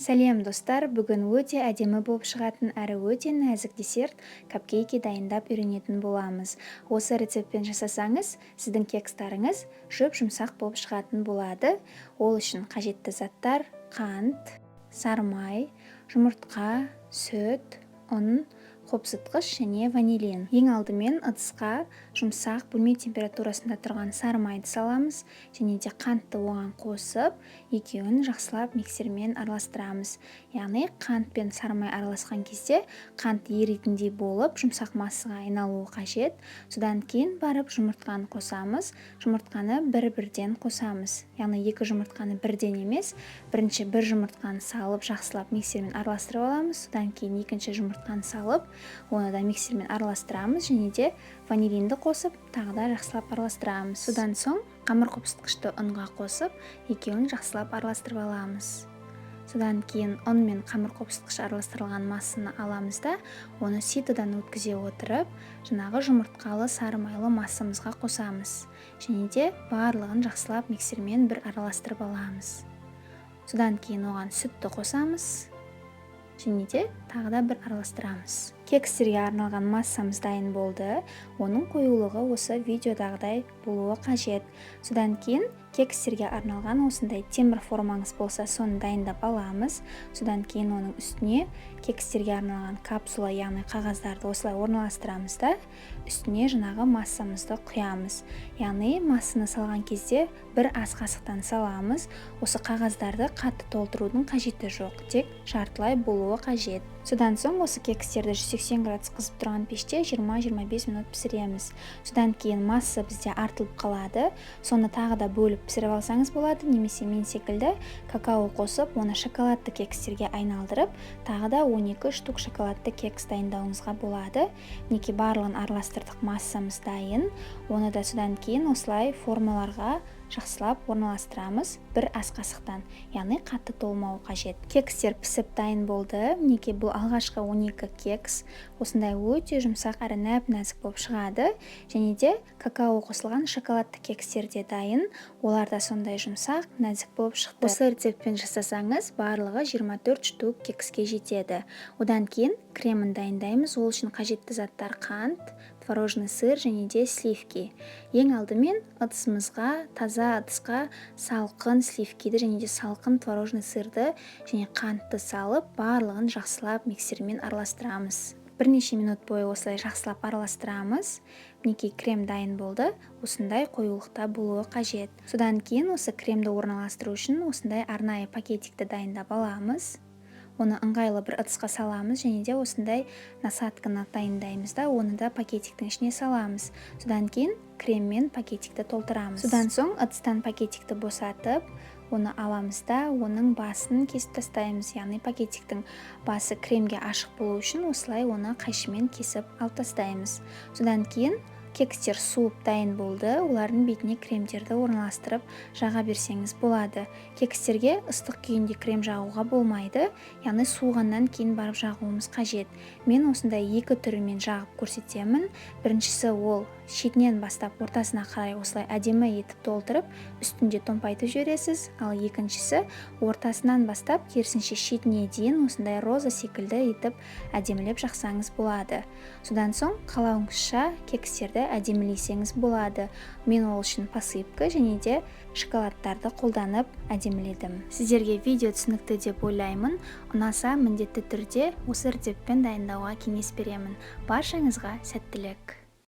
Сәлем, достар! Бүгін өте әдемі болып шығатын әрі өте нәзік десерт, капкейки дайындап үйренетін боламыз. Осы рецептпен жасасаңыз, сіздің кекстарыңыз жұп-жұмсақ болып шығатын болады. Ол үшін қажетті заттар: қант, сары май, жұмыртқа, сүт, ұн, қопсытқыш және ванилин. Ең алдымен ыдысқа жұмсақ, бөлме температурасында тұрған сары майды саламыз және де қантты оған қосып, екеуін жақсылап миксермен араластырамыз. Яғни қант пен сары май араласқан кезде қант еритіндей болып, жұмсақ массаға айналуы қажет. Содан кейін барып жұмыртқаны қосамыз. Жұмыртқаны бір бірден қосамыз, яғни екі жұмыртқаны бірден емес. Бірінші бір жұмыртқаны салып, жақсылап миксермен араластырып аламыз. Содан кейін екінші жұмыртқаны салып, оны да миксермен араластырамыз және де ванилинді қосып, тағы да жақсылап араластырамыз. Содан соң қамыр қопсытқышты ұнға қосып, екеуін жақсылап араластырып аламыз. Содан кейін ұн мен қамыр қопсытқыш араластырылған массаны аламыз да, оны ситодан өткізе отырып, жаңағы жұмыртқалы, сары майлы массамызға қосамыз және де барлығын жақсылап миксермен бір араластырып аламыз. Содан кейін оған сүтті қосамыз және де тағы да бір араластырамыз. Кекстерге арналған массамыз дайын болды. Оның қоюлығы осы видеодағыдай болуы қажет. Содан кейін кекстерге арналған осындай темір формаңыз болса, соны дайындап аламыз. Содан кейін оның үстіне кекстерге арналған капсула, яғни қағаздарды осылай орналастырамыз да, үстіне жаңағы массамызды құямыз. Яғни массаны салған кезде бір ас қасықтан саламыз. Осы қағаздарды қатты толтырудың қажеті жоқ, тек жартылай болуы қажет. Содан соң осы кекстерді 180 градус қызып тұрған пеште 20-25 минут пісіреміз. Содан кейін масса бізде артылып қалады. Соны тағы да бөліп пісіріп алсаңыз болады немесе мен секілді какао қосып, оны шоколадты кекстерге айналдырып, тағы да 12 штук шоколадты кекс дайындауыңызға болады. Мінекей, барлығын араластырдық, массамыз дайын. Оны да содан кейін осылай формаларға жақсылап орналастырамыз бір ас қасықтан, яғни қатты толмауы қажет. Кекстер пісіп дайын болды. Мінекей, бұл алғашқы 12 кекс осындай өте жұмсақ әрі нәп нәзік болып шығады. Және де какао қосылған шоколадты кекстер де дайын. Олар да сондай жұмсақ, нәзік болып шықты. Осы рецептпен жасасаңыз, барлығы 24 штук кекске жетеді. Одан кейін кремін дайындаймыз. Ол үшін қажетті заттар: қант, творожный сыр және де сливки. Ең алдымен ыдысымызға, таза ыдысқа салқын сливкиді және де салқын творожный сырды және қантты салып, барлығын жақсылап миксермен араластырамыз. Бірнеше минут бойы осылай жақсылап араластырамыз. Мінекей, крем дайын болды. Осындай қоюлықта болуы қажет. Содан кейін осы кремді орналастыру үшін осындай арнайы пакетикті дайындап аламыз. Оны ыңғайлы бір ыдысқа саламыз және де осындай насадканы дайындаймыз да, оны да пакетиктің ішіне саламыз. Содан кейін креммен пакетикті толтырамыз. Содан соң ыдыстан пакетикті босатып, оны аламыз да, оның басын кесіп тастаймыз. Яғни пакетиктің басы кремге ашық болу үшін осылай оны қайшымен кесіп алып тастаймыз. Содан кейін кекстер суып дайын болды. Олардың бетіне кремдерді орналастырып, жаға берсеңіз болады. Кекстерге ыстық күйінде крем жағуға болмайды, яғни суығаннан кейін барып жағуымыз қажет. Мен осындай екі түрімен жағып көрсетемін. Біріншісі, ол шетінен бастап ортасына қарай осылай әдемі етіп толтырып, үстінде томпайтып жібересіз. Ал екіншісі, ортасынан бастап керісінше шетіне дейін осындай роза секілді етіп әдемілеп жақсаңыз болады. Содан соң қалауыңызша кекстерді әдемілесеңіз болады. Мен ол үшін посыпка және де шоколадтарды қолданып әдеміледім. Сіздерге видео түсінікті деп ойлаймын. Ұнаса, міндетті түрде осы рецептпен дайындауға кеңес беремін. Баршаңызға сәттілік!